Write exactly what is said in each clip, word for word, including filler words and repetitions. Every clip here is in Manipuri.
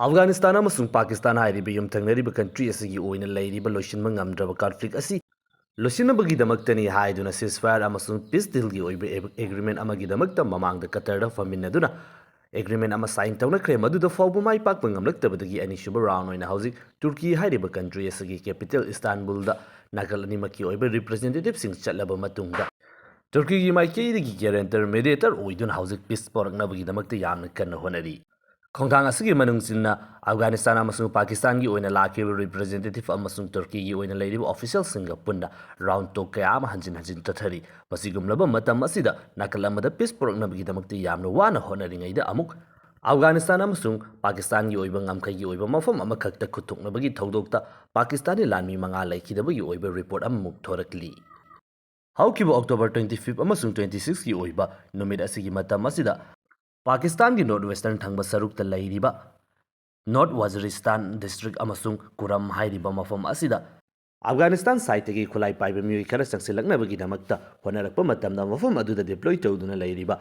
ꯑꯐꯒꯥꯅꯤꯁꯇꯥꯟ ꯑꯃꯁꯨꯡ ꯄꯥꯀꯤꯁꯇꯥꯟ ꯍꯥꯏꯔꯤꯕ ꯌꯨꯝꯊꯪꯅꯔꯤꯕ ꯀꯟꯇ꯭ꯔꯤ ꯑꯁꯤꯒꯤ ꯑꯣꯏꯅ ꯂꯩꯔꯤꯕ ꯂꯣꯏꯁꯤꯟꯕ ꯉꯝꯗ꯭ꯔꯕ ꯀꯟꯐ꯭ꯂꯤꯛ ꯑꯁꯤ ꯂꯣꯏꯁꯤꯟꯅꯕꯒꯤꯗꯃꯛꯇꯅꯤ ꯍꯥꯏꯗꯨꯅ ceasefire ꯑꯃꯁꯨꯡ peace dealꯒꯤ ꯑꯣꯏꯕ ꯑꯦꯒ꯭ꯔꯤꯃꯦꯟ ꯑꯃꯒꯤꯗꯃꯛꯇ ꯃꯃꯥꯡꯗ ꯀꯇꯔꯗ ꯐꯝꯃꯤꯟꯅꯗꯨꯅ ꯑꯦꯒ꯭ꯔꯤꯃꯦꯟ ꯑꯃ ꯁꯥꯏꯟ ꯇꯧꯅꯈ꯭ꯔꯦ꯫ ꯃꯗꯨꯗ ꯐꯥꯎꯕ ꯃꯥꯏ ꯄꯥꯛꯄ ꯉꯝꯂꯛꯇꯕꯗꯒꯤ ꯑꯅꯤꯁꯨꯕ ꯔꯥꯎꯟ ꯑꯣꯏꯅ ꯍꯧꯖꯤꯛ ꯇꯨꯔꯀꯤ ꯍꯥꯏꯔꯤꯕ ꯀꯟꯇ꯭ꯔꯤ ꯑꯁꯤꯒꯤ ꯀꯦꯄꯤꯇꯦꯜ ꯏꯁꯇꯥꯟꯕꯨꯜꯗ ꯅꯥꯀꯜ ꯑꯅꯤꯃꯛꯀꯤ ꯑꯣꯏꯕ ꯔꯤꯄ꯭ꯔꯖꯦꯟꯇꯦꯇꯤꯚꯁꯤꯡ ꯆꯠꯂꯕ ꯃꯇꯨꯡꯗ ꯇꯨꯔꯀꯤꯒꯤ ꯃꯥꯏꯀꯩꯗꯒꯤ ꯒꯦꯔꯦꯟꯇꯔ, ꯃꯦꯗꯤꯌꯦꯇꯔ ꯑꯣꯏꯗꯨꯅ ꯍꯧꯖꯤꯛ ꯄꯤꯁ ꯄꯣꯔꯛꯅꯕꯒꯤꯗꯃꯛꯇ ꯌꯥꯝꯅ ꯀꯟꯅ ꯍꯣꯠꯅꯔꯤ꯫ ꯈꯣꯡꯊꯥꯡ ꯑꯁꯤꯒꯤ ꯃꯅꯨꯡꯁꯤꯟꯅ ꯑꯐꯒꯥꯅꯤꯁꯇꯥꯟ ꯑꯃꯁꯨꯡ ꯄꯥꯀꯤꯁꯇꯥꯟꯒꯤ ꯑꯣꯏꯅ ꯂꯥꯛꯈꯤꯕ ꯔꯤꯄ꯭ꯔꯖꯦꯟꯇꯦꯇꯤꯚ ꯑꯃꯁꯨꯡ ꯇꯨꯔꯀꯤꯒꯤ ꯑꯣꯏꯅ ꯂꯩꯔꯤꯕ ꯑꯣꯐꯤꯁꯤꯌꯦꯜꯁꯤꯡꯒ ꯄꯨꯟꯅ ꯔꯥꯎꯟ ꯇꯣꯛ ꯀꯌꯥ ꯑꯃ ꯍꯟꯖꯤꯟ ꯍꯟꯖꯤꯟ ꯆꯠꯊꯔꯤ꯫ ꯃꯁꯤꯒꯨꯝꯂꯕ ꯃꯇꯝ ꯑꯁꯤꯗ ꯅꯥꯀꯜ ꯑꯃꯗ ꯄꯤꯁ ꯄꯨꯔꯛꯅꯕꯒꯤꯗꯃꯛꯇ ꯌꯥꯝꯅ ꯋꯥꯅ ꯍꯣꯠꯅꯔꯤꯉꯩꯗ ꯑꯃꯨꯛ ꯑꯐꯒꯥꯅꯤꯁꯇꯥꯟ ꯑꯃꯁꯨꯡ ꯄꯥꯀꯤꯁꯇꯥꯟꯒꯤ ꯑꯣꯏꯕ ꯉꯝꯈꯩꯒꯤ ꯑꯣꯏꯕ ꯃꯐꯝ ꯑꯃꯈꯛꯇ ꯈꯨꯠ ꯊꯣꯛꯅꯕꯒꯤ ꯊꯧꯗꯣꯛꯇ ꯄꯥꯀꯤꯁꯇꯥꯟꯒꯤ ꯂꯥꯟꯃꯤ ꯃꯉꯥ ꯂꯩꯈꯤꯗꯕꯒꯤ ꯑꯣꯏꯕ ꯔꯤꯄꯣꯔꯠ ꯑꯃꯃꯨꯛ ꯊꯣꯔꯛꯂꯤ꯫ ꯍꯧꯈꯤꯕ October twenty fifth ꯑꯃꯁꯨꯡ twenty sixꯀꯤ ꯑꯣꯏꯕ ꯅꯨꯃꯤꯠ ꯑꯁꯤꯒꯤ ꯃꯇꯝ ꯑꯁꯤꯗ ꯄꯥꯀꯤꯁꯇꯥꯟꯒꯤ ꯅꯣꯔꯠ ꯋꯦꯁꯇꯔꯟ ꯊꯪꯕ ꯁꯔꯨꯛꯇ ꯂꯩꯔꯤꯕ ꯅꯣꯔꯠ ꯋꯥꯖꯤꯔꯤꯁꯇꯥꯟ ꯗꯤꯁꯇ꯭ꯔꯤꯛ ꯑꯃꯁꯨꯡ ꯀꯨꯔꯝ ꯍꯥꯏꯔꯤꯕ ꯃꯐꯝ ꯑꯁꯤꯗ ꯑꯐꯒꯥꯅꯤꯁꯇꯥꯟ ꯁꯥꯏꯠꯇꯒꯤ ꯈꯨꯠꯂꯥꯏ ꯄꯥꯏꯕ ꯃꯤꯑꯣꯏ ꯈꯔ ꯆꯪꯁꯤꯜꯂꯛꯅꯕꯒꯤꯗꯃꯛꯇ ꯍꯣꯠꯅꯔꯛꯄ ꯃꯇꯝꯗ ꯃꯐꯝ ꯑꯗꯨꯗ ꯗꯤꯄ꯭ꯂꯣꯏ ꯇꯧꯗꯨꯅ ꯂꯩꯔꯤꯕ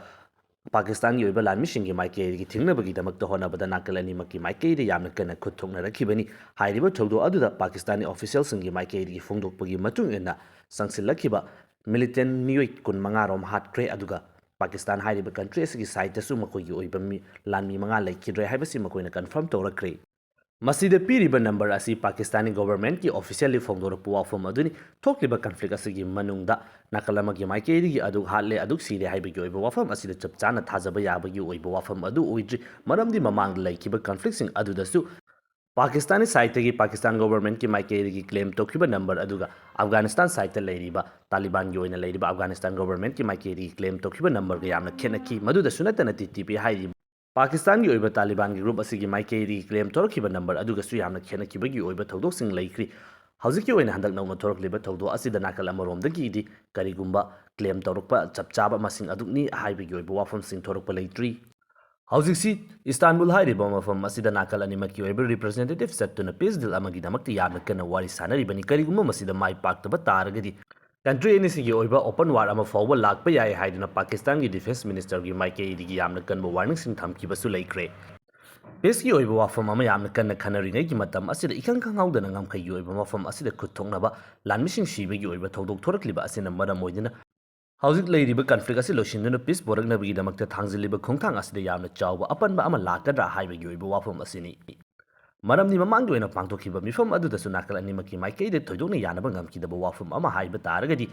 ꯄꯥꯀꯤꯁꯇꯥꯟꯒꯤ ꯑꯣꯏꯕ ꯂꯥꯟꯃꯤꯁꯤꯡꯒꯤ ꯃꯥꯏꯀꯩꯗꯒꯤ ꯊꯤꯡꯅꯕꯒꯤꯗꯃꯛꯇ ꯍꯣꯠꯅꯕꯗ ꯅꯥꯀꯜ ꯑꯅꯤꯃꯛꯀꯤ ꯃꯥꯏꯀꯩꯗ ꯌꯥꯝꯅ ꯀꯟꯅ ꯈꯨꯠ ꯊꯣꯛꯅꯔꯛꯈꯤꯕꯅꯤ꯫ ꯍꯥꯏꯔꯤꯕ ꯊꯧꯗꯣꯛ ꯑꯗꯨꯗ ꯄꯥꯀꯤꯁꯇꯥꯟꯒꯤ ꯑꯣꯐꯤꯁꯤꯌꯦꯜꯁꯤꯡꯒꯤ ꯃꯥꯏꯀꯩꯗꯒꯤ ꯐꯣꯡꯗꯣꯛꯄꯒꯤ ꯃꯇꯨꯡ ꯏꯟꯅ ꯆꯪꯁꯤꯜꯂꯛꯈꯤꯕ ꯃꯤꯂꯤꯇꯦꯟ ꯃꯤꯑꯣꯏ ꯀꯨꯟꯃꯉꯥ ꯔꯣꯝ ꯍꯥꯠꯈ꯭ꯔꯦ, ꯑꯗꯨꯒ ꯄꯥꯀꯤꯁꯇꯥꯟ ꯍꯥꯏꯔꯤꯕ ꯀꯟꯇ꯭ꯔꯤ ꯑꯁꯤꯒꯤ ꯁꯥꯏꯠꯇꯁꯨ ꯃꯈꯣꯏꯒꯤ ꯑꯣꯏꯕ ꯃꯤ, ꯂꯥꯟꯃꯤ ꯃꯉꯥ ꯂꯩꯈꯤꯗ꯭ꯔꯦ ꯍꯥꯏꯕꯁꯤ ꯃꯈꯣꯏꯅ ꯀꯟꯐꯥꯔꯝ ꯇꯧꯔꯛꯈ꯭ꯔꯦ꯫ ꯃꯁꯤꯗ ꯄꯤꯔꯤꯕ ꯅꯝꯕꯔ ꯑꯁꯤ ꯄꯥꯀꯤꯁꯇꯥꯟꯒꯤ ꯒꯣꯚꯔꯟꯃꯦꯟꯠꯀꯤ ꯑꯣꯐꯤꯁꯤꯌꯦꯜꯂꯤ ꯐꯣꯡꯗꯣꯔꯛꯄ ꯋꯥꯐꯝ ꯑꯗꯨꯅꯤ꯫ ꯊꯣꯛꯂꯤꯕ ꯀꯟꯐ꯭ꯂꯤꯛ ꯑꯁꯤꯒꯤ ꯃꯅꯨꯡꯗ ꯅꯥꯀꯜ ꯑꯃꯒꯤ ꯃꯥꯏꯀꯩꯗꯒꯤ ꯑꯗꯨꯛ ꯍꯥꯠꯂꯦ, ꯑꯗꯨꯛ ꯁꯤꯔꯦ ꯍꯥꯏꯕꯒꯤ ꯑꯣꯏꯕ ꯋꯥꯐꯝ ꯑꯁꯤꯗ ꯆꯞ ꯆꯥꯅ ꯊꯥꯖꯕ ꯌꯥꯕꯒꯤ ꯑꯣꯏꯕ ꯋꯥꯐꯝ ꯑꯗꯨ ꯑꯣꯏꯗ꯭ꯔꯤ, ꯃꯔꯝꯗꯤ ꯃꯃꯥꯡꯗ ꯂꯩꯈꯤꯕ ꯀꯟꯐ꯭ꯂꯤꯛꯁꯤꯡ ꯑꯗꯨꯗꯁꯨ ꯄꯥꯀꯤꯁꯇꯥꯟꯒꯤ ꯁꯥꯏꯠꯇꯒꯤ ꯄꯥꯀꯤꯁꯇꯥꯟ ꯒꯣꯚꯔꯟꯃꯦꯟꯠꯀꯤ ꯃꯥꯏꯀꯩꯗꯒꯤ ꯀ꯭ꯂꯦꯝ ꯇꯧꯈꯤꯕ ꯅꯝꯕꯔ ꯑꯗꯨꯒ ꯑꯐꯒꯥꯅꯤꯁꯇꯥꯟ ꯁꯥꯏꯠꯇ ꯂꯩꯔꯤꯕ ꯇꯥꯂꯤꯕꯥꯟꯒꯤ ꯑꯣꯏꯅ ꯂꯩꯔꯤꯕ ꯑꯐꯒꯥꯅꯤꯁꯇꯥꯟ ꯒꯣꯚꯔꯟꯃꯦꯟꯠꯀꯤ ꯃꯥꯏꯀꯩꯗꯒꯤ ꯀ꯭ꯂꯦꯝ ꯇꯧꯈꯤꯕ ꯅꯝꯕꯔꯒ ꯌꯥꯝꯅ ꯈꯦꯠꯅꯈꯤ꯫ ꯃꯗꯨꯗꯁꯨ ꯅꯠꯇꯅ ꯇꯤ ꯇꯤ ꯄꯤ ꯍꯥꯏꯔꯤꯕ ꯄꯥꯀꯤꯁꯇꯥꯟꯒꯤ ꯑꯣꯏꯕ ꯇꯥꯂꯤꯕꯥꯟꯒꯤ ꯒ꯭ꯔꯨꯞ ꯑꯁꯤꯒꯤ ꯃꯥꯏꯀꯩꯗꯒꯤ ꯀ꯭ꯂꯦꯝ ꯇꯧꯔꯛꯈꯤꯕ ꯅꯝꯕꯔ ꯑꯗꯨꯒꯁꯨ ꯌꯥꯝꯅ ꯈꯦꯠꯅꯈꯤꯕꯒꯤ ꯑꯣꯏꯕ ꯊꯧꯗꯣꯛꯁꯤꯡ ꯂꯩꯈ꯭ꯔꯤ꯫ ꯍꯧꯖꯤꯛꯀꯤ ꯑꯣꯏꯅ ꯍꯟꯗꯛ ꯅꯧꯅ ꯊꯣꯔꯛꯂꯤꯕ ꯊꯧꯗꯣꯛ ꯑꯁꯤꯗ ꯅꯥꯀꯜ ꯑꯃꯔꯣꯝꯗꯒꯤꯗꯤ ꯀꯔꯤꯒꯨꯝꯕ ꯀ꯭ꯂꯦꯝ ꯇꯧꯔꯛꯄ ꯆꯞ ꯆꯥꯕ ꯃꯁꯤꯡ ꯑꯗꯨꯛꯅꯤ ꯍꯥꯏꯕꯒꯤ ꯑꯣꯏꯕ ꯋꯥꯐꯝꯁꯤꯡ ꯊꯣꯔꯛꯄ ꯂꯩꯇ꯭ꯔꯤ꯫ ꯍꯧꯖꯤꯛꯁꯤ ꯏꯁꯇꯥꯟꯕꯨꯜ ꯍꯥꯏꯔꯤꯕ ꯃꯐꯝ ꯑꯁꯤꯗ ꯅꯥꯀꯜ ꯑꯅꯤꯃꯛꯀꯤ ꯑꯣꯏꯕ ꯔꯤꯄ꯭ꯔꯖꯦꯟꯇꯦꯇꯤꯚ ꯆꯠꯇꯨꯅ ꯄꯤꯁ ꯗꯤꯜ ꯑꯃꯒꯤꯗꯃꯛꯇ ꯌꯥꯝꯅ ꯀꯟꯅ ꯋꯥꯔꯤ ꯁꯥꯅꯔꯤꯕꯅꯤ꯫ ꯀꯔꯤꯒꯨꯝꯕ ꯃꯁꯤꯗ ꯃꯥꯏ ꯄꯥꯛꯇꯕ ꯇꯥꯔꯒꯗꯤ ꯀꯟꯇ꯭ꯔꯤ ꯑꯅꯤꯁꯤꯒꯤ ꯑꯣꯏꯕ ꯑꯣꯄꯟ ꯋꯥꯔ ꯑꯃ ꯐꯥꯎꯕ ꯂꯥꯛꯄ ꯌꯥꯏ ꯍꯥꯏꯗꯨꯅ ꯄꯥꯀꯤꯁꯇꯥꯟꯒꯤ ꯗꯤꯐꯦꯟꯁ ꯃꯤꯅꯤꯁꯇꯔꯒꯤ ꯃꯥꯏꯀꯩꯗꯒꯤ ꯌꯥꯝꯅ ꯀꯟꯕ ꯋꯥꯔꯅꯤꯡꯁꯤꯡ ꯊꯝꯈꯤꯕꯁꯨ ꯂꯩꯈ꯭ꯔꯦ꯫ ꯄꯤꯁꯀꯤ ꯑꯣꯏꯕ ꯋꯥꯐꯝ ꯑꯃ ꯌꯥꯝꯅ ꯀꯟꯅ ꯈꯟꯅꯔꯤꯉꯩꯒꯤ ꯃꯇꯝ ꯑꯁꯤꯗ, ꯏꯈꯪ ꯈꯪꯍꯧꯗꯅ ꯉꯝꯈꯩꯒꯤ ꯑꯣꯏꯕ ꯃꯐꯝ ꯑꯁꯤꯗ ꯈꯨꯠ ꯊꯣꯛꯅꯕ ꯂꯥꯟꯃꯤꯁꯤꯡ ꯁꯤꯕꯒꯤ ꯑꯣꯏꯕ ꯊꯧꯗꯣꯛ ꯊꯣꯔꯛꯂꯤꯕ ꯑꯁꯤꯅ ꯃꯔꯝ ꯑꯣꯏꯗꯨꯅ, ꯍꯧꯖꯤꯛ ꯂꯩꯔꯤꯕ ꯀꯟꯐ꯭ꯂꯤꯛ ꯑꯁꯤ ꯂꯣꯏꯁꯤꯟꯗꯨꯅ ꯄꯤꯁ ꯄꯨꯔꯛꯅꯕꯒꯤꯗꯃꯛꯇ ꯊꯥꯡꯖꯤꯜꯂꯤꯕ ꯈꯣꯡꯊꯥꯡ ꯑꯁꯤꯗ ꯌꯥꯝꯅ ꯆꯥꯎꯕ ꯑꯄꯟꯕ ꯑꯃ ꯂꯥꯛꯀꯗ꯭ꯔꯥ ꯍꯥꯏꯕꯒꯤ ꯑꯣꯏꯕ ꯋꯥꯐꯝ ꯑꯁꯤꯅꯤ꯫ ꯃꯔꯝꯗꯤ ꯃꯃꯥꯡꯒꯤ ꯑꯣꯏꯅ ꯄꯥꯡꯊꯣꯛꯈꯤꯕ ꯃꯤꯐꯝ ꯑꯗꯨꯗꯁꯨ ꯅꯥꯀꯜ ꯑꯅꯤꯃꯛꯀꯤ ꯃꯥꯏꯀꯩꯗ ꯊꯣꯏꯗꯣꯛꯅ ꯌꯥꯅꯕ ꯉꯝꯈꯤꯗꯕ ꯋꯥꯐꯝ ꯑꯃ ꯍꯥꯏꯕ ꯇꯥꯔꯒꯗꯤ,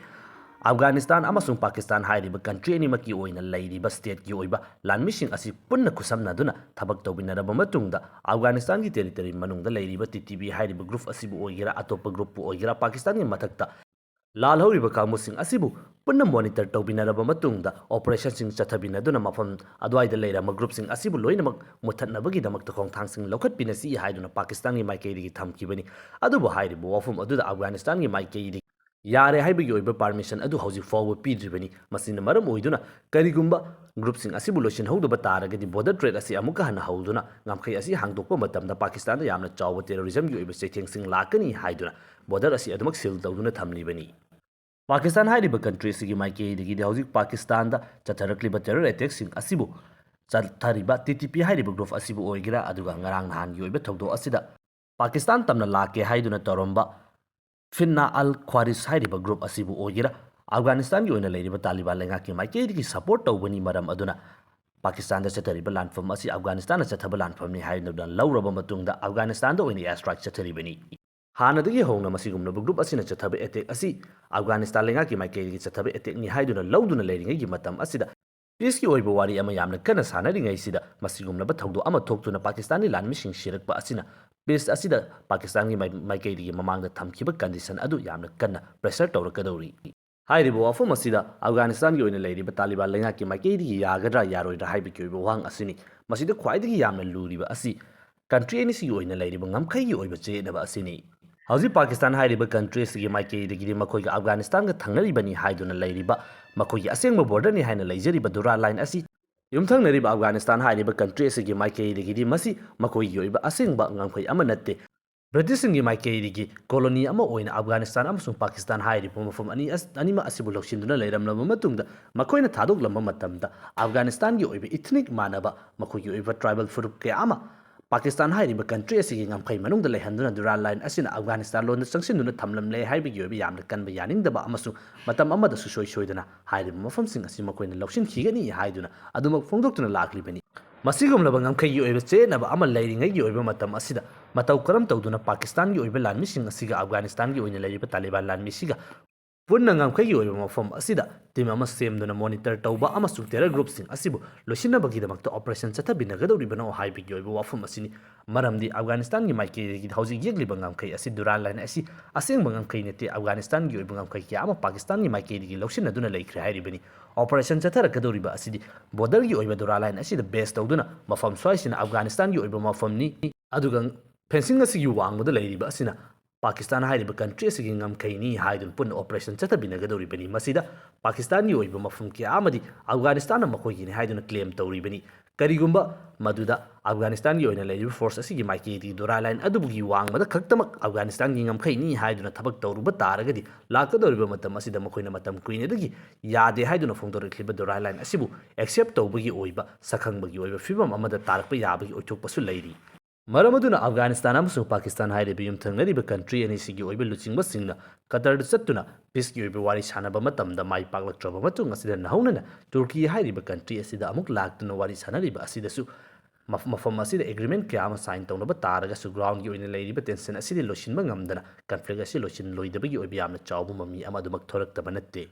ꯑꯐꯒꯥꯅꯤꯁꯇꯥꯟ ꯑꯃꯁꯨꯡ ꯄꯥꯀꯤꯁꯇꯥꯟ ꯍꯥꯏꯔꯤꯕ ꯀꯟꯇ꯭ꯔꯤ ꯑꯅꯤꯃꯛꯀꯤ ꯑꯣꯏꯅ ꯂꯩꯔꯤꯕ ꯁ꯭ꯇꯦꯠꯀꯤ ꯑꯣꯏꯕ ꯂꯥꯟꯃꯤꯁꯤꯡ ꯑꯁꯤ ꯄꯨꯟꯅ ꯈꯨꯠꯁꯝꯅꯗꯨꯅ ꯊꯕꯛ ꯇꯧꯃꯤꯟꯅꯔꯕ ꯃꯇꯨꯡꯗ, ꯑꯐꯒꯥꯅꯤꯁꯇꯥꯟꯒꯤ ꯇꯦꯔꯤꯇꯣꯔꯤ ꯃꯅꯨꯡꯗ ꯂꯩꯔꯤꯕ ꯇꯤ ꯇꯤ ꯕꯤ ꯍꯥꯏꯔꯤꯕ ꯒ꯭ꯔꯨꯞ ꯑꯁꯤꯕꯨ ꯑꯣꯏꯒꯦꯔꯥ, ꯑꯇꯣꯞꯄ ꯒ꯭ꯔꯨꯞꯄꯨ ꯑꯣꯏꯒꯦꯔꯥ, ꯄꯥꯀꯤꯁꯇꯥꯟꯒꯤ ꯃꯊꯛꯇ ꯂꯥꯜꯍꯧꯔꯤꯕ ꯀꯥꯡꯕꯨꯁꯤꯡ ꯑꯁꯤꯕꯨ ꯄꯨꯟꯅ ꯃꯣꯅꯤꯇꯔ ꯇꯧꯕꯤꯅꯔꯕ ꯃꯇꯨꯡꯗ, ꯑꯣꯄꯔꯦꯁꯟꯁꯤꯡ ꯆꯠꯊꯕꯤꯅꯗꯨꯅ ꯃꯐꯝ ꯑꯗꯨꯋꯥꯏꯗ ꯂꯩꯔꯝꯕ ꯒ꯭ꯔꯨꯞꯁꯤꯡ ꯑꯁꯤꯕꯨ ꯂꯣꯏꯅꯃꯛ ꯃꯨꯠꯊꯠꯅꯕꯒꯤꯗꯃꯛꯇ ꯈꯣꯡꯊꯥꯡꯁꯤꯡ ꯂꯧꯈꯠꯄꯤꯅꯁꯤ ꯍꯥꯏꯗꯨꯅ ꯄꯥꯀꯤꯁꯇꯥꯟꯒꯤ ꯃꯥꯏꯀꯩꯗꯒꯤ ꯊꯝꯈꯤꯕꯅꯤ꯫ ꯑꯗꯨꯕꯨ ꯍꯥꯏꯔꯤꯕ ꯋꯥꯐꯝ ꯑꯗꯨꯗ ꯑꯐꯒꯥꯅꯤꯁꯇꯥꯟꯒꯤ ꯃꯥꯏꯀꯩꯗꯒꯤ ꯌꯥꯔꯦ ꯍꯥꯏꯕꯒꯤ ꯑꯣꯏꯕ ꯄꯥꯔꯃꯤꯁꯟ ꯑꯗꯨ ꯍꯧꯖꯤꯛ ꯐꯥꯎꯕ ꯄꯤꯗ꯭ꯔꯤꯕꯅꯤ꯫ ꯃꯁꯤꯅ ꯃꯔꯝ ꯑꯣꯏꯗꯨꯅ ꯀꯔꯤꯒꯨꯝꯕ ꯒ꯭ꯔꯨꯞꯁꯤꯡ ꯑꯁꯤꯕꯨ ꯂꯣꯏꯁꯤꯟꯍꯧꯗꯕ ꯇꯥꯔꯒꯗꯤ, ꯕꯣꯔꯗꯔ ꯇ꯭ꯔꯦꯗ ꯑꯁꯤ ꯑꯃꯨꯛꯀ ꯍꯟꯅ ꯍꯧꯗꯨꯅ ꯉꯝꯈꯩ ꯑꯁꯤ ꯍꯥꯡꯗꯣꯛꯄ ꯃꯇꯝꯗ ꯄꯥꯀꯤꯁꯇꯥꯟꯗ ꯌꯥꯝꯅ ꯆꯥꯎꯕ ꯇꯦꯔꯣꯔꯤꯖꯝꯒꯤ ꯑꯣꯏꯕ ꯆꯩꯊꯦꯡꯁꯤꯡ ꯂꯥꯛꯀꯅꯤ ꯍꯥꯏꯗꯨꯅ ꯕꯣꯔꯗꯔ ꯑꯁꯤ ꯑꯗꯨꯃꯛ ꯁꯤꯜ ꯇꯧꯗꯨꯅ ꯊꯝꯂꯤꯕꯅꯤ꯫ ꯄꯥꯀꯤꯁꯇꯥꯟ ꯍꯥꯏꯔꯤꯕ ꯀꯟꯇ꯭ꯔꯤ ꯑꯁꯤꯒꯤ ꯃꯥꯏꯀꯩꯗꯒꯤꯗꯤ ꯍꯧꯖꯤꯛ ꯄꯥꯀꯤꯁꯇꯥꯟꯗ ꯆꯠꯊꯔꯛꯂꯤꯕ ꯇꯦꯔꯣꯔ ꯑꯦꯇꯦꯛꯁꯤꯡ ꯑꯁꯤꯕꯨ ꯆꯠꯊꯔꯤꯕ ꯇꯤ ꯇꯤ ꯄꯤ ꯍꯥꯏꯔꯤꯕ ꯒ꯭ꯔꯨꯞ ꯑꯁꯤꯕꯨ ꯑꯣꯏꯒꯦꯔꯥ, ꯑꯗꯨꯒ ꯉꯔꯥꯡ ꯅꯍꯥꯟꯒꯤ ꯑꯣꯏꯕ ꯊꯧꯗꯣꯛ ꯑꯁꯤꯗ ꯄꯥꯀꯤꯁꯇꯥꯟ ꯇꯝꯅ ꯂꯥꯛꯀꯦ ꯍꯥꯏꯗꯨꯅ ꯇꯧꯔꯝꯕ ꯐꯤꯠꯅꯥ ꯑꯜ ꯈ꯭ꯋꯥꯔꯤꯖ ꯍꯥꯏꯔꯤꯕ ꯒ꯭ꯔꯨꯞ ꯑꯁꯤꯕꯨ ꯑꯣꯏꯒꯦꯔꯥ, ꯑꯐꯒꯥꯅꯤꯁꯇꯥꯟꯒꯤ ꯑꯣꯏꯅ ꯂꯩꯔꯤꯕ ꯇꯥꯂꯤꯕꯥꯟ ꯂꯩꯉꯥꯛꯀꯤ ꯃꯥꯏꯀꯩꯗꯒꯤ ꯁꯄꯣꯔꯠ ꯇꯧꯕꯅꯤ꯫ ꯃꯔꯝ ꯑꯗꯨꯅ ꯄꯥꯀꯤꯁꯇꯥꯟꯗ ꯆꯠꯊꯔꯤꯕ ꯂꯥꯟꯐꯝ ꯑꯁꯤ ꯑꯐꯒꯥꯅꯤꯁꯇꯥꯟꯅ ꯆꯠꯊꯕ ꯂꯥꯟꯐꯝꯅꯤ ꯍꯥꯏꯗꯨꯅ ꯂꯧꯔꯕ ꯃꯇꯨꯡꯗ, ꯑꯐꯒꯥꯅꯤꯁꯇꯥꯟꯗ ꯑꯣꯏꯅ ꯑꯦꯌꯔ ꯁ꯭ꯇ꯭ꯔꯥꯏꯛ ꯆꯠꯊꯔꯤꯕꯅꯤ꯫ ꯍꯥꯟꯅꯗꯒꯤ ꯍꯧꯅ ꯃꯁꯤꯒꯨꯝꯂꯕ ꯒ꯭ꯔꯨꯞ ꯑꯁꯤꯅ ꯆꯠꯊꯕ ꯑꯦꯇꯦꯛ ꯑꯁꯤ ꯑꯐꯒꯥꯅꯤꯁꯇꯥꯟ ꯂꯩꯉꯥꯛꯀꯤ ꯃꯥꯏꯀꯩꯗꯒꯤ ꯆꯠꯊꯕ ꯑꯦꯇꯦꯛꯅꯤ ꯍꯥꯏꯗꯨꯅ ꯂꯧꯗꯨꯅ ꯂꯩꯔꯤꯉꯩꯒꯤ ꯃꯇꯝ ꯑꯁꯤꯗ, ꯄꯤꯁꯀꯤ ꯑꯣꯏꯕ ꯋꯥꯔꯤ ꯑꯃ ꯌꯥꯝꯅ ꯀꯟꯅ ꯁꯥꯟꯅꯔꯤꯉꯩꯁꯤꯗ, ꯃꯁꯤꯒꯨꯝꯂꯕ ꯊꯧꯗꯣꯛ ꯑꯃ ꯊꯣꯛꯇꯨꯅ ꯄꯥꯀꯤꯁꯇꯥꯟꯒꯤ ꯂꯥꯟꯃꯤꯁꯤꯡ ꯁꯤꯔꯛꯄ ꯑꯁꯤꯅ ꯄꯤꯁ ꯑꯁꯤꯗ ꯄꯥꯀꯤꯁꯇꯥꯟꯒꯤ ꯃꯥꯏ-, ꯃꯥꯏꯀꯩꯗꯒꯤ ꯃꯃꯥꯡꯗ ꯊꯝꯈꯤꯕ ꯀꯟꯗꯤꯁꯟ ꯑꯗꯨ ꯌꯥꯝꯅ ꯀꯟꯅ ꯄ꯭ꯔꯦꯁꯔ ꯇꯧꯔꯛꯀꯗꯧꯔꯤ꯫ ꯍꯥꯏꯔꯤꯕ ꯋꯥꯐꯝ ꯑꯁꯤꯗ ꯑꯐꯒꯥꯅꯤꯁꯇꯥꯟꯒꯤ ꯑꯣꯏꯅ ꯂꯩꯔꯤꯕ ꯇꯥꯂꯤꯕꯥꯟ ꯂꯩꯉꯥꯛꯀꯤ ꯃꯥꯏꯀꯩꯗꯒꯤ ꯌꯥꯒꯗ꯭ꯔꯥ ꯌꯥꯔꯣꯏꯗ꯭ꯔꯥ ꯍꯥꯏꯕꯒꯤ ꯑꯣꯏꯕ ꯋꯥꯍꯪ ꯑꯁꯤꯅꯤ꯫ ꯃꯁꯤꯗ ꯈ꯭ꯋꯥꯏꯗꯒꯤ ꯌꯥꯝꯅ ꯂꯨꯔꯤꯕ ꯑꯁꯤ ꯀꯟꯇ꯭ꯔꯤ ꯑꯅꯤꯁꯤꯒꯤ ꯑꯣꯏꯅ ꯂꯩꯔꯤꯕ ꯉꯝꯈꯩꯒꯤ ꯑꯣꯏꯕ ꯆꯌꯦꯠꯅꯕ ꯑꯁꯤꯅꯤ꯫ ꯍꯧꯖꯤꯛ ꯄꯥꯀꯤꯁꯇꯥꯟ ꯍꯥꯏꯔꯤꯕ ꯀꯟꯇ꯭ꯔꯤ ꯑꯁꯤꯒꯤ ꯃꯥꯏꯀꯩꯗꯒꯤꯗꯤ ꯃꯈꯣꯏꯒ ꯑꯐꯒꯥꯅꯤꯁꯇꯥꯟꯒ ꯊꯪꯅꯔꯤꯕꯅꯤ ꯍꯥꯏꯗꯨꯅ ꯂꯩꯔꯤꯕ ꯃꯈꯣꯏꯒꯤ ꯑꯁꯦꯡꯕ ꯕꯣꯔꯗꯔꯅꯤ ꯍꯥꯏꯅ ꯂꯩꯖꯔꯤꯕ ꯗꯨꯔꯥ ꯂꯥꯏꯟ ꯑꯁꯤ ꯌꯨꯝꯊꯪꯅꯔꯤꯕ ꯑꯐꯒꯥꯅꯤꯁꯇꯥꯟ ꯍꯥꯏꯔꯤꯕ ꯀꯟꯇ꯭ꯔꯤ ꯑꯁꯤꯒꯤ ꯃꯥꯏꯀꯩꯗꯒꯤꯗꯤ ꯃꯁꯤ ꯃꯈꯣꯏꯒꯤ ꯑꯣꯏꯕ ꯑꯁꯦꯡꯕ ꯉꯝꯈꯩ ꯑꯃ ꯅꯠꯇꯦ꯫ ꯕ꯭ꯔꯤꯇꯤꯁꯁꯤꯡꯒꯤ ꯃꯥꯏꯀꯩꯗꯒꯤ ꯀꯣꯂꯣꯅꯤ ꯑꯃ ꯑꯣꯏꯅ ꯑꯐꯒꯥꯅꯤꯁꯇꯥꯟ ꯑꯃꯁꯨꯡ ꯄꯥꯀꯤꯁꯇꯥꯟ ꯍꯥꯏꯔꯤꯕ ꯃꯐꯝ ꯑꯅꯤ ꯑꯁ-, ꯑꯅꯤꯃꯛ ꯑꯁꯤꯕꯨ ꯂꯧꯁꯤꯟꯗꯨꯅ ꯂꯩꯔꯝꯂꯕ ꯃꯇꯨꯡꯗ, ꯃꯈꯣꯏꯅ ꯊꯥꯗꯣꯛꯂꯝꯕ ꯃꯇꯝꯗ ꯑꯐꯒꯥꯅꯤꯁꯇꯥꯟꯒꯤ ꯑꯣꯏꯕ ꯏꯊꯅꯤꯛ ꯃꯥꯟꯅꯕ, ꯃꯈꯣꯏꯒꯤ ꯑꯣꯏꯕ ꯇ꯭ꯔꯥꯏꯕꯦꯜ ꯐꯨꯔꯨꯞ ꯀꯌꯥ ꯑꯃ ꯄꯥꯀꯤꯁꯇꯥꯟ ꯍꯥꯏꯔꯤꯕ ꯀꯟꯇ꯭ꯔꯤ ꯑꯁꯤꯒꯤ ꯉꯝꯈꯩ ꯃꯅꯨꯡꯗ ꯂꯩꯍꯟꯗꯨꯅ ꯗꯨꯔꯥꯟ ꯂꯥꯏꯟ ꯑꯁꯤꯅ ꯑꯐꯒꯥꯅꯤꯁꯇꯥꯟ ꯂꯣꯟꯗ ꯆꯪꯁꯤꯟꯗꯨꯅ ꯊꯝꯂꯝꯂꯦ ꯍꯥꯏꯕꯒꯤ ꯑꯣꯏꯕ ꯌꯥꯝꯅ ꯀꯟꯕ ꯌꯥꯅꯤꯡꯗꯕ ꯑꯃꯁꯨꯡ ꯃꯇꯝ ꯑꯃꯗ ꯁꯨꯡꯁꯣꯏ ꯁꯣꯏꯗꯅ ꯍꯥꯏꯔꯤꯕ ꯃꯐꯝꯁꯤꯡ ꯑꯁꯤ ꯃꯈꯣꯏꯅ ꯂꯧꯁꯤꯟꯈꯤꯒꯅꯤ ꯍꯥꯏꯗꯨꯅ ꯑꯗꯨꯃꯛ ꯐꯣꯡꯗꯣꯛꯇꯨꯅ ꯂꯥꯛꯂꯤꯕꯅꯤ꯫ ꯃꯁꯤꯒꯨꯝꯂꯕ ꯉꯝꯈꯩꯒꯤ ꯑꯣꯏꯕ ꯆꯌꯦꯠꯅꯕ ꯑꯃ ꯂꯩꯔꯤꯉꯩꯒꯤ ꯑꯣꯏꯕ ꯃꯇꯝ ꯑꯁꯤꯗ ꯃꯇꯧ ꯀꯔꯝ ꯇꯧꯗꯨꯅ ꯄꯥꯀꯤꯁꯇꯥꯟꯒꯤ ꯑꯣꯏꯕ ꯂꯥꯟꯃꯤꯁꯤꯡ ꯑꯁꯤꯒ ꯑꯐꯒꯥꯅꯤꯁꯇꯥꯟꯒꯤ ꯑꯣꯏꯅ ꯂꯩꯔꯤꯕ ꯇꯥꯂꯤꯕꯥꯟ ꯂꯥꯟꯃꯤꯁꯤꯒ ꯄꯨꯟꯅ ꯉꯝꯈꯩꯒꯤ ꯑꯣꯏꯕ ꯃꯐꯝ ꯑꯁꯤꯗ ꯇꯤꯝ ꯑꯃ ꯁꯦꯝꯗꯨꯅ ꯃꯣꯅꯤꯇꯔ ꯇꯧꯕ ꯑꯃꯁꯨꯡ ꯇꯦꯔꯔ ꯒ꯭ꯔꯨꯞꯁꯤꯡ ꯑꯁꯤꯕꯨ ꯂꯣꯏꯁꯤꯟꯅꯕꯒꯤꯗꯃꯛꯇ ꯑꯣꯄꯔꯦꯁꯟ ꯆꯠꯊꯕꯤꯟꯅꯒꯗꯧꯔꯤꯕꯅꯣ ꯍꯥꯏꯕꯒꯤ ꯑꯣꯏꯕ ꯋꯥꯐꯝ ꯑꯁꯤꯅꯤ꯫ ꯃꯔꯝꯗꯤ ꯑꯐꯒꯥꯅꯤꯁꯇꯥꯟꯒꯤ ꯃꯥꯏꯀꯩꯗꯒꯤ ꯍꯧꯖꯤꯛ ꯌꯦꯛꯂꯤꯕ ꯉꯝꯈꯩ ꯑꯁꯤ ꯗꯨꯔꯥꯟ ꯂꯥꯏꯟ ꯑꯁꯤ ꯑꯁꯦꯡꯕ ꯉꯝꯈꯩ ꯅꯠꯇꯦ꯫ ꯑꯐꯒꯥꯅꯤꯁꯇꯥꯟꯒꯤ ꯑꯣꯏꯕ ꯉꯝꯈꯩ ꯀꯌꯥ ꯑꯃ ꯄꯥꯀꯤꯁꯇꯥꯟꯒꯤ ꯃꯥꯏꯀꯩꯗꯒꯤ ꯂꯧꯁꯤꯟꯅꯗꯨꯅ ꯂꯩꯈ꯭ꯔꯦ ꯍꯥꯏꯔꯤꯕꯅꯤ꯫ ꯑꯣꯄꯔꯦꯁꯟ ꯆꯠꯊꯔꯛꯀꯗꯧꯔꯤꯕ ꯑꯁꯤꯗꯤ ꯕꯣꯔꯗꯔꯒꯤ ꯑꯣꯏꯕ ꯗꯨꯔꯥꯟ ꯂꯥꯏꯟ ꯑꯁꯤꯗ ꯕꯦꯁ ꯇꯧꯗꯨꯅ ꯃꯐꯝ ꯁ꯭ꯋꯥꯏꯁꯤꯅ ꯑꯐꯒꯥꯅꯤꯁꯇꯥꯟꯒꯤ ꯑꯣꯏꯕ ꯃꯐꯝꯅꯤ, ꯑꯗꯨꯒ ꯐꯦꯟꯁꯤꯡ ꯑꯁꯤꯒꯤ ꯋꯥꯡꯃꯗ ꯂꯩꯔꯤꯕ ꯑꯁꯤꯅ ꯄꯥꯀꯤꯁꯇꯥꯟ ꯍꯥꯏꯔꯤꯕ ꯀꯟꯇ꯭ꯔꯤ ꯑꯁꯤꯒꯤ ꯉꯝꯈꯩꯅꯤ ꯍꯥꯏꯗꯨꯅ ꯄꯨꯟꯅ ꯑꯣꯄꯔꯦꯁꯟ ꯆꯠꯊꯕꯤꯟꯅꯒꯗꯧꯔꯤꯕꯅꯤ꯫ ꯃꯁꯤꯗ ꯄꯥꯀꯤꯁꯇꯥꯟꯒꯤ ꯑꯣꯏꯕ ꯃꯐꯝ ꯀꯌꯥ ꯑꯃꯗꯤ ꯑꯐꯒꯥꯅꯤꯁꯇꯥꯟꯅ ꯃꯈꯣꯏꯒꯤꯅꯤ ꯍꯥꯏꯗꯨꯅ ꯀ꯭ꯂꯦꯝ ꯇꯧꯔꯤꯕꯅꯤ꯫ ꯀꯔꯤꯒꯨꯝꯕ ꯃꯗꯨꯗ ꯑꯐꯒꯥꯅꯤꯁꯇꯥꯟꯒꯤ ꯑꯣꯏꯅ ꯂꯩꯔꯤꯕ ꯐꯣꯔꯁ ꯑꯁꯤꯒꯤ ꯃꯥꯏꯀꯩꯗꯒꯤ ꯗꯨꯔꯥ ꯂꯥꯏꯟ ꯑꯗꯨꯕꯨꯒꯤ ꯋꯥꯡꯃꯗ ꯈꯛꯇꯃꯛ ꯑꯐꯒꯥꯅꯤꯁꯇꯥꯟꯒꯤ ꯉꯝꯈꯩꯅꯤ ꯍꯥꯏꯗꯨꯅ ꯊꯕꯛ ꯇꯧꯔꯨꯕ ꯇꯥꯔꯒꯗꯤ, ꯂꯥꯛꯀꯗꯧꯔꯤꯕ ꯃꯇꯝ ꯑꯁꯤꯗ ꯃꯈꯣꯏꯅ ꯃꯇꯝ ꯀꯨꯏꯅꯗꯒꯤ ꯌꯥꯗꯦ ꯍꯥꯏꯗꯨꯅ ꯐꯣꯡꯗꯣꯔꯛꯂꯤꯕ ꯗꯨꯔꯥ ꯂꯥꯏꯟ ꯑꯁꯤꯕꯨ ꯑꯦꯛꯁꯦꯞ ꯇꯧꯕꯒꯤ ꯑꯣꯏꯕ ꯁꯛꯈꯪꯕꯒꯤ ꯑꯣꯏꯕ ꯐꯤꯕꯝ ꯑꯃꯗ ꯇꯥꯔꯛꯄ ꯌꯥꯕꯒꯤ ꯑꯣꯏꯊꯣꯛꯄꯁꯨ ꯂꯩꯔꯤ꯫ ꯃꯔꯝ ꯑꯗꯨꯅ ꯑꯐꯒꯥꯅꯤꯁꯇꯥꯟ ꯑꯃꯁꯨꯡ ꯄꯥꯀꯤꯁꯇꯥꯟ ꯍꯥꯏꯔꯤꯕ ꯌꯨꯝꯊꯪꯅꯔꯤꯕ ꯀꯟꯇ꯭ꯔꯤ ꯑꯅꯤꯁꯤꯒꯤ ꯑꯣꯏꯕ ꯂꯨꯆꯤꯡꯕꯁꯤꯡꯅ ꯀꯇꯔꯗ ꯆꯠꯇꯨꯅ ꯄꯤꯁꯀꯤ ꯑꯣꯏꯕ ꯋꯥꯔꯤ ꯁꯥꯟꯅꯕ ꯃꯇꯝꯗ ꯃꯥꯏ ꯄꯥꯛꯂꯛꯇ꯭ꯔꯕ ꯃꯇꯨꯡ ꯑꯁꯤꯗ ꯅꯧꯍꯧꯅꯅ ꯇꯨꯔꯀꯤ ꯍꯥꯏꯔꯤꯕ ꯀꯟꯇ꯭ꯔꯤ ꯑꯁꯤꯗ ꯑꯃꯨꯛ ꯂꯥꯛꯇꯨꯅ ꯋꯥꯔꯤ ꯁꯥꯟꯅꯔꯤꯕ ꯑꯁꯤꯗꯁꯨ ꯃꯐ-, ꯃꯐꯝ ꯑꯁꯤꯗ ꯑꯦꯒ꯭ꯔꯤꯃꯦꯟ ꯀꯌꯥ ꯑꯃ ꯁꯥꯏꯟ ꯇꯧꯅꯕ ꯇꯥꯔꯒꯁꯨ ꯒ꯭ꯔꯥꯎꯟꯒꯤ ꯑꯣꯏꯅ ꯂꯩꯔꯤꯕ ꯇꯦꯟꯁꯟ ꯑꯁꯤꯗꯤ ꯂꯣꯏꯁꯤꯟꯕ ꯉꯝꯗꯅ ꯀꯟꯐ꯭ꯂꯤꯛ ꯑꯁꯤ ꯂꯣꯏꯁꯤꯟꯂꯣꯏꯗꯕꯒꯤ ꯑꯣꯏꯕ ꯌꯥꯝꯅ ꯆꯥꯎꯕ ꯃꯃꯤ ꯑꯃ ꯑꯗꯨꯃꯛ ꯊꯣꯔꯛꯇꯕ ꯅꯠꯇꯦ꯫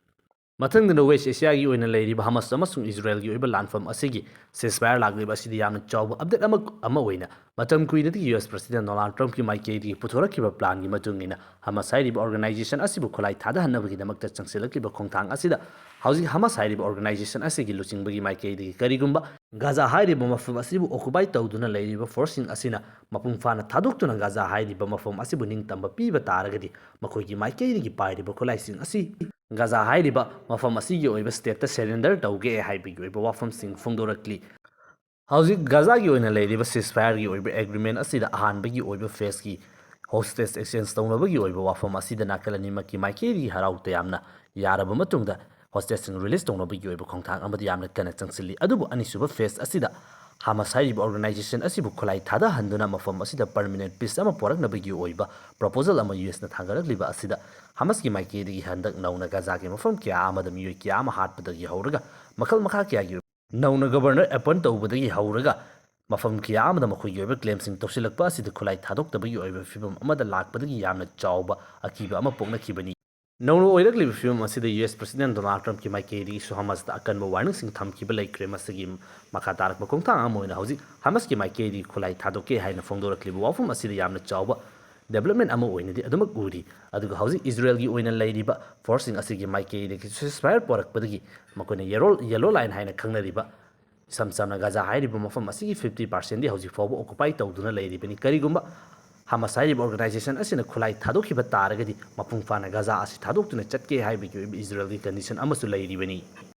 ꯃꯊꯪꯗꯅ ꯋꯦꯁ ꯑꯦꯁꯤꯌꯥꯒꯤ ꯑꯣꯏꯅ ꯂꯩꯔꯤꯕ ꯍꯃꯁ ꯑꯃꯁꯨꯡ ꯏꯖꯔꯦꯜꯒꯤ ꯑꯣꯏꯕ ꯂꯥꯟꯐꯝ ꯑꯁꯤꯒꯤ ceasefire ꯂꯥꯛꯂꯤꯕ ꯑꯁꯤꯗꯤ ꯌꯥꯝꯅ ꯆꯥꯎꯕ ꯑꯞꯗꯦꯠ ꯑꯃ, ꯑꯃ ꯑꯣꯏꯅ ꯃꯇꯝ ꯀꯨꯏꯅꯗꯒꯤ ꯌꯨ ꯑꯦꯁ ꯄ꯭ꯔꯁꯤꯗꯦꯟ ꯗꯣꯅꯥꯜꯗ ꯇ꯭ꯔꯝꯞꯀꯤ ꯃꯥꯏꯀꯩꯗꯒꯤ ꯄꯨꯊꯣꯔꯛꯈꯤꯕ ꯄ꯭ꯂꯥꯟꯒꯤ ꯃꯇꯨꯡ ꯏꯟꯅ ꯍꯃꯁ ꯍꯥꯏꯔꯤꯕ ꯑꯣꯔꯒꯅꯥꯏꯖꯦꯁꯟ ꯑꯁꯤꯕꯨ ꯈꯨꯠꯂꯥꯏ ꯊꯥꯗꯍꯟꯅꯕꯒꯤꯗꯃꯛꯇ ꯆꯪꯁꯤꯜꯂꯛꯂꯤꯕ ꯈꯣꯡꯊꯥꯡ ꯑꯁꯤꯗ ꯍꯧꯖꯤꯛ ꯍꯃꯁ ꯍꯥꯏꯔꯤꯕ ꯑꯣꯔꯒꯅꯥꯏꯖꯦꯁꯟ ꯑꯁꯤꯒꯤ ꯂꯨꯆꯤꯡꯕꯒꯤ ꯃꯥꯏꯀꯩꯗꯒꯤ ꯀꯔꯤꯒꯨꯝꯕ ꯒꯥꯖꯥ ꯍꯥꯏꯔꯤꯕ ꯃꯐꯝ ꯑꯁꯤꯕꯨ ꯑꯣꯀꯨꯄꯥꯏ ꯇꯧꯗꯨꯅ ꯂꯩꯔꯤꯕ ꯐꯣꯔꯁꯁꯤꯡ ꯑꯁꯤꯅ ꯃꯄꯨꯡ ꯐꯥꯅ ꯊꯥꯗꯣꯛꯇꯨꯅ ꯒꯥꯖꯥ ꯍꯥꯏꯔꯤꯕ ꯃꯐꯝ ꯑꯁꯤꯕꯨ ꯅꯤꯡꯇꯝꯕ ꯄꯤꯕ ꯇꯥꯔꯒꯗꯤ ꯃꯈꯣꯏꯒꯤ ꯃꯥꯏꯀꯩꯗꯒꯤ ꯄꯥꯏꯔꯤꯕ ꯈꯨꯠꯂꯥꯏꯁꯤꯡ ꯑꯁꯤ ꯒꯥꯖꯥ ꯍꯥꯏꯔꯤꯕ ꯃꯐꯝ ꯑꯁꯤꯒꯤ ꯑꯣꯏꯕ ꯁ꯭ꯇꯦꯠꯇ ꯁꯔꯦꯟꯗꯔ ꯇꯧꯒꯦ ꯍꯥꯏꯕꯒꯤ ꯑꯣꯏꯕ ꯋꯥꯐꯝꯁꯤꯡ ꯐꯣꯡꯗꯣꯔꯛꯂꯤ꯫ ꯍꯧꯖꯤꯛ ꯒꯥꯖꯥꯒꯤ ꯑꯣꯏꯅ ꯂꯩꯔꯤꯕ ceasefireꯒꯤ ꯑꯣꯏꯕ ꯑꯦꯒ꯭ꯔꯤꯃꯦꯟ ꯑꯁꯤꯗ ꯑꯍꯥꯟꯕꯒꯤ ꯑꯣꯏꯕ ꯐꯦꯁꯀꯤ Hostage exchange ꯇꯧꯅꯕꯒꯤ ꯑꯣꯏꯕ ꯋꯥꯐꯝ ꯑꯁꯤꯗ ꯅꯥꯀꯜ ꯑꯅꯤꯃꯛꯀꯤ ꯃꯥꯏꯀꯩꯗꯒꯤ ꯍꯔꯥꯎ ꯇꯌꯥꯝꯅ ꯌꯥꯔꯕ ꯃꯇꯨꯡꯗ hostageꯁꯤꯡ release ꯇꯧꯅꯕꯒꯤ ꯑꯣꯏꯕ ꯈꯣꯡꯊꯥꯡ ꯑꯃꯗ ꯌꯥꯝꯅ ꯀꯟꯅ ꯆꯪꯁꯤꯜꯂꯤ꯫ ꯑꯗꯨꯕꯨ ꯑꯅꯤꯁꯨꯕ phase ꯑꯁꯤꯗ ꯍꯥꯃꯁ ꯍꯥꯏꯔꯤꯕ organization ꯑꯁꯤꯕꯨ ꯈꯨꯠꯂꯥꯏ ꯊꯥꯗꯍꯟꯗꯨꯅ ꯃꯐꯝ ꯑꯁꯤꯗ permanent peace ꯑꯃ ꯄꯨꯔꯛꯅꯕꯒꯤ ꯑꯣꯏꯕ proposal ꯑꯃ USꯅ ꯊꯥꯡꯒꯠꯂꯛꯂꯤꯕ ꯑꯁꯤꯗ ꯍꯥꯃꯁꯀꯤ ꯃꯥꯏꯀꯩꯗꯒꯤ ꯍꯟꯗꯛ ꯅꯧꯅ ꯒꯥꯖꯥꯒꯤ ꯃꯐꯝ ꯀꯌꯥ ꯑꯃꯗ ꯃꯤꯑꯣꯏ ꯀꯌꯥ ꯑꯃ ꯍꯥꯠꯄꯗꯒꯤ ꯍꯧꯔꯒ ꯃꯈꯜ ꯃꯈꯥ ꯀꯌꯥꯒꯤ ꯑꯣꯏꯕ ꯅꯧꯅ governor appoint ꯇꯧꯕꯗꯒꯤ ꯍꯧꯔꯒ ꯃꯐꯝ ꯀꯌꯥ ꯑꯃꯗ ꯃꯈꯣꯏꯒꯤ ꯑꯣꯏꯕ claimꯁꯤꯡ ꯇꯧꯁꯤꯜꯂꯛꯄ ꯑꯁꯤꯗ ꯈꯨꯠꯂꯥꯏ ꯊꯥꯗꯣꯛꯇꯕꯒꯤ ꯑꯣꯏꯕ ꯐꯤꯕꯝ ꯑꯃꯗ ꯂꯥꯛꯄꯗꯒꯤ ꯌꯥꯝꯅ ꯆꯥꯎꯕ ꯑꯀꯤꯕ ꯑꯃ ꯄꯣꯛꯅꯈꯤꯕꯅꯤ꯫ ꯅꯧꯅ ꯑꯣꯏꯔꯛꯂꯤꯕ ꯐꯤꯕꯝ ꯑꯁꯤꯗ US President Donald Trumpꯀꯤ ꯃꯥꯏꯀꯩꯗꯒꯤꯁꯨ ꯍꯥꯃꯁꯇ ꯑꯀꯟꯕ warningꯁꯤꯡ ꯊꯝꯈꯤꯕ ꯂꯩꯈ꯭ꯔꯦ꯫ ꯃꯁꯤꯒꯤ ꯃꯈꯥ ꯇꯥꯔꯛꯄ ꯈꯣꯡꯊꯥꯡ ꯑꯃ ꯑꯣꯏꯅ ꯍꯧꯖꯤꯛ ꯍꯥꯃꯁꯀꯤ ꯃꯥꯏꯀꯩꯗꯒꯤ ꯈꯨꯠꯂꯥꯏ ꯊꯥꯗꯣꯛꯀꯦ ꯍꯥꯏꯅ ꯐꯣꯡꯗꯣꯔꯛꯂꯤꯕ ꯋꯥꯐꯝ ꯑꯁꯤꯗ ꯌꯥꯝꯅ ꯆꯥꯎꯕ development ꯑꯃ ꯑꯣꯏꯅꯗꯤ ꯑꯗꯨꯃꯛ ꯎꯔꯤ꯫ ꯑꯗꯨꯒ ꯍꯧꯖꯤꯛ ꯏꯖꯔꯦꯜꯒꯤ ꯑꯣꯏꯅ ꯂꯩꯔꯤꯕ forceꯁꯤꯡ ꯑꯁꯤꯒꯤ ꯃꯥꯏꯀꯩꯗꯒꯤ ceasefire ꯄꯣꯔꯛꯄꯗꯒꯤ ꯃꯈꯣꯏꯅ yellow, yellow line ꯍꯥꯏꯅ ꯈꯪꯅꯔꯤꯕ, ꯏꯁꯝ ꯁꯝꯅ ꯒꯥꯖꯥ ꯍꯥꯏꯔꯤꯕ ꯃꯐꯝ ꯑꯁꯤꯒꯤ fifty percentꯗꯤ ꯍꯧꯖꯤꯛ ꯐꯥꯎꯕ occupy ꯇꯧꯗꯨꯅ ꯂꯩꯔꯤꯕꯅꯤ꯫ ꯀꯔꯤꯒꯨꯝꯕ ꯍꯥꯃꯁ ꯍꯥꯏꯔꯤꯕ organization ꯑꯁꯤꯅ ꯈꯨꯠꯂꯥꯏ ꯊꯥꯗꯣꯛꯈꯤꯕ ꯇꯥꯔꯒꯗꯤ ꯃꯄꯨꯡ ꯐꯥꯅ ꯒꯥꯖꯥ ꯑꯁꯤ ꯊꯥꯗꯣꯛꯇꯨꯅ ꯆꯠꯀꯦ ꯍꯥꯏꯕꯒꯤ ꯑꯣꯏꯕ ꯏꯖꯔꯦꯜꯒꯤ condition ꯑꯃꯁꯨ ꯂꯩꯔꯤꯕꯅꯤ꯫